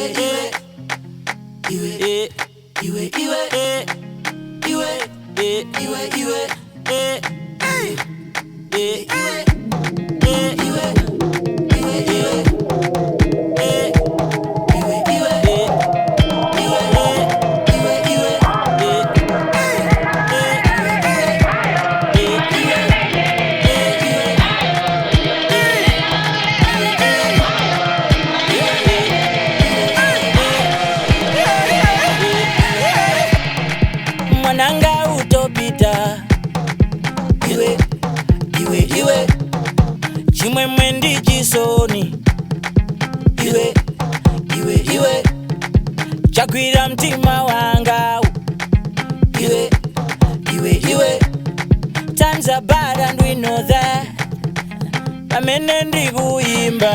iwe iwe iwe iwe iwe iwe iwe iwe iwe iwe iwe iwe iwe iwe iwe iwe. Mwananga utopita iwe iwe iwe chimwemwe ndi chisoni iwe iwe iwe chagwira mtima wanga iwe iwe iwe. Times are bad and we know that pamene ndikuyimba.